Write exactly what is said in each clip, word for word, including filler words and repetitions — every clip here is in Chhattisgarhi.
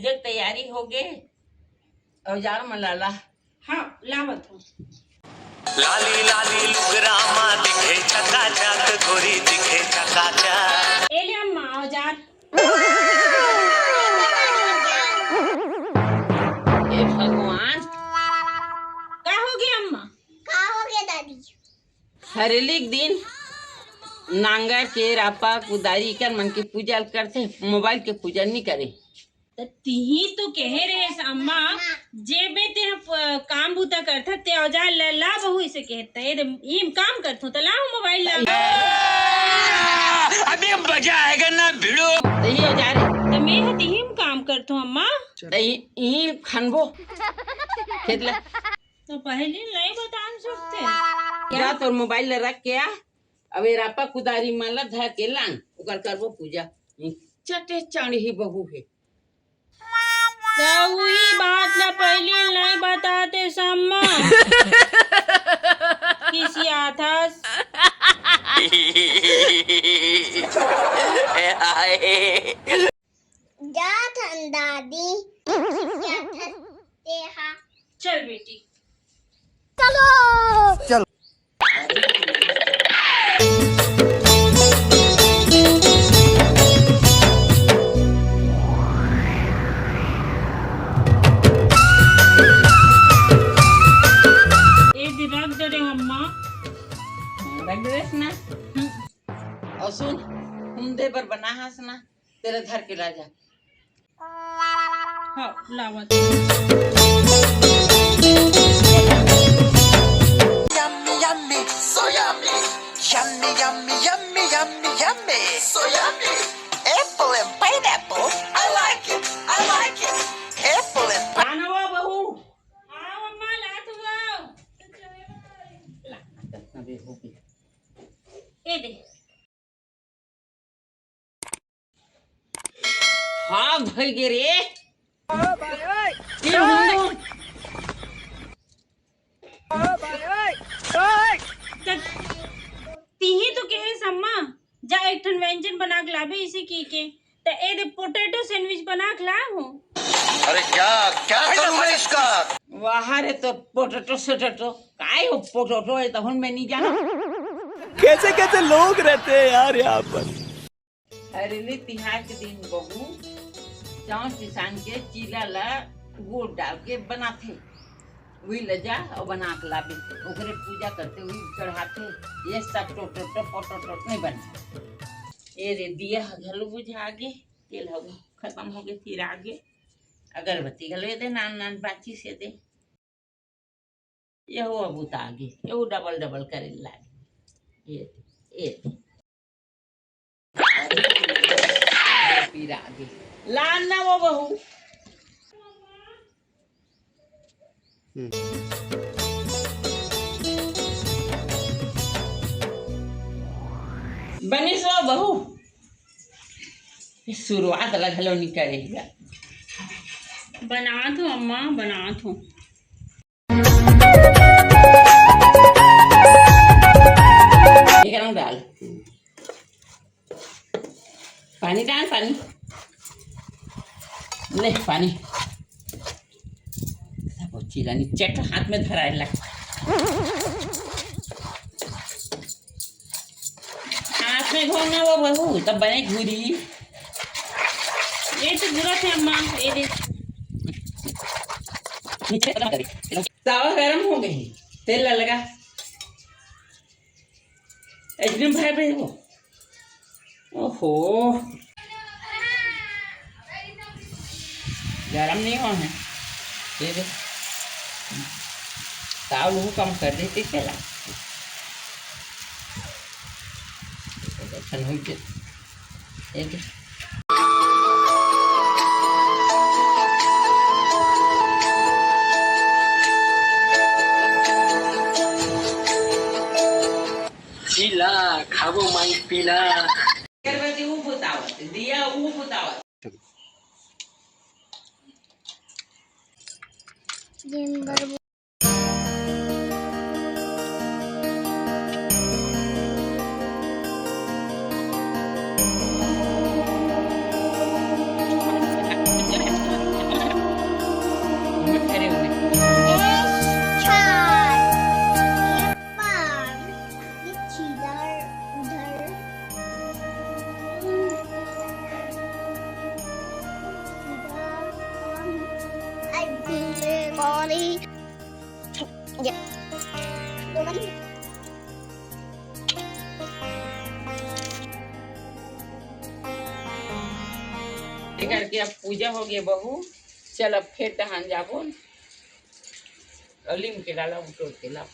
के तैयारी हो गे। औजार मन ला ला। हाँ, लावत हूँ। लाली लाली लुगरा मा दिखे चकाचक, गोरी दिखे चकाचक। ए ले अम्मा, औजार। हे भगवान। का हो गे अम्मा? का हो गे दादी? हरेली के दिन नांगर के रापा कुदारी एकर मन के पूजा करथे, मोबाइल के पूजा नी करे। त तिही तो कहे रेहेस अम्मा, जेबे ते ह प-, काम बूता करथा, ते औजार ला, ला बहू, इसे कहे, त ये दे, ई काम करथो, त लाओ मोबाइल ला। अभी मजा आएगा ना भिड़ो। त ई औजार है। त मैं ह तिही म काम करथो अम्मा। त ई, ई खनबो। खेत ला। तो पहली नहीं बता सकते। जा तोर मोबाइल ला रख के आ, अब ये रापा कुदारी मन ला धर के लान, ओकर करबो पूजा। चटे चढ़ी बहू है। त उही बात ला पहिली नइ बताते सम्मा। खिसियाथस। जात हन दादी, खिसियाथस तेहा। चल बेटी। चलो। चलो। ए दे रख दे रे अम्मा। रख दे ना। अउ सुन, हुंदे बर बना हस ना, तेरे धर के ला जा। हाँ, लावत। Yummy, yummy, so yummy. Yummy, yummy, yummy, yummy, yummy. So yummy. Apple and pineapple. I like it. I like it. Apple and pi- लाना वो बहू। हाँ, अम्मा, लात हुआ। ला, दस ना बे हो गई। ए दे। हाँ, भई गे रे। तिही तो कहे सम्मा, जा एक ठन व्यंजन बना के लाबे इसे की के, त ए दे potato sandwich बना के लाए हो। अरे क्या, क्या करूँ मैं इसका? वाह रे, तो पोटैटो सोटैटो, काय हो पोटैटो है, तहन मैं नहीं जाना। कैसे कैसे लोग रहते हैं यार यहाँ पर। हरेली तिहार के दिन बहू चाँव किसान के चीला ला गुड़ डाल के बनाथे, उही ल जा अउ बना के लाबे, ओकरे पूजा करथे, उही चढ़ाथे। ये सब टोटो टोटो टोटो नहीं बने। ए रे, दिया ह घलो बुझा गे, तेल ह खतम हो गे, फिर आगे अगरबत्ती घलो ए दे नान नान बाची से दे। एहू अब उता गे, एहू डबल डबल करे लागे। ए, ए। पीरा गे। लान ना वो बहू। हम्म। बनिस वो बहू। शुरुआत ला घलो नी करे हे। बनात हूँ अम्मा, बनात हूँ। ये गरम डाल। पानी डाल, पानी। ले, पानी। सब चीला नी चट हाथ में धराए ला। हाथ में घोरना वो बहू, तब बने घूरी। ये तो घूरत हे अम्मा, ये दे। नीचे खत्म कर दे। तावा गरम हो गई, तेल ला लगा। एकदम भर भर हो। ओहो, गरम नहीं हो है। ये दे। ताव लहू कम कर देते चला। अच्छा नहीं के। ये दे। पीला, खाबो माई पीला। अगरबत्ती ऊ बुतावत, दिया ऊ बुतावत। दिन भर ये करके अब पूजा हो गए बहू। चल, अब खेत डहान जाबो। अलीम के डाला, उठो के ला।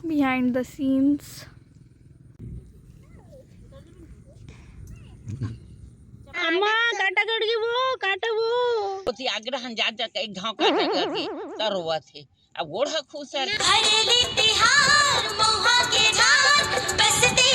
Behind the scenes। अम्मा, काटा कट गई वो, काटा वो। ओती आग्रह हम जा जा के एक घाव काटा करके तरोवा थे। अब गोड़ ह खुश है। भरेली तिहार महुआ के झार, बस ते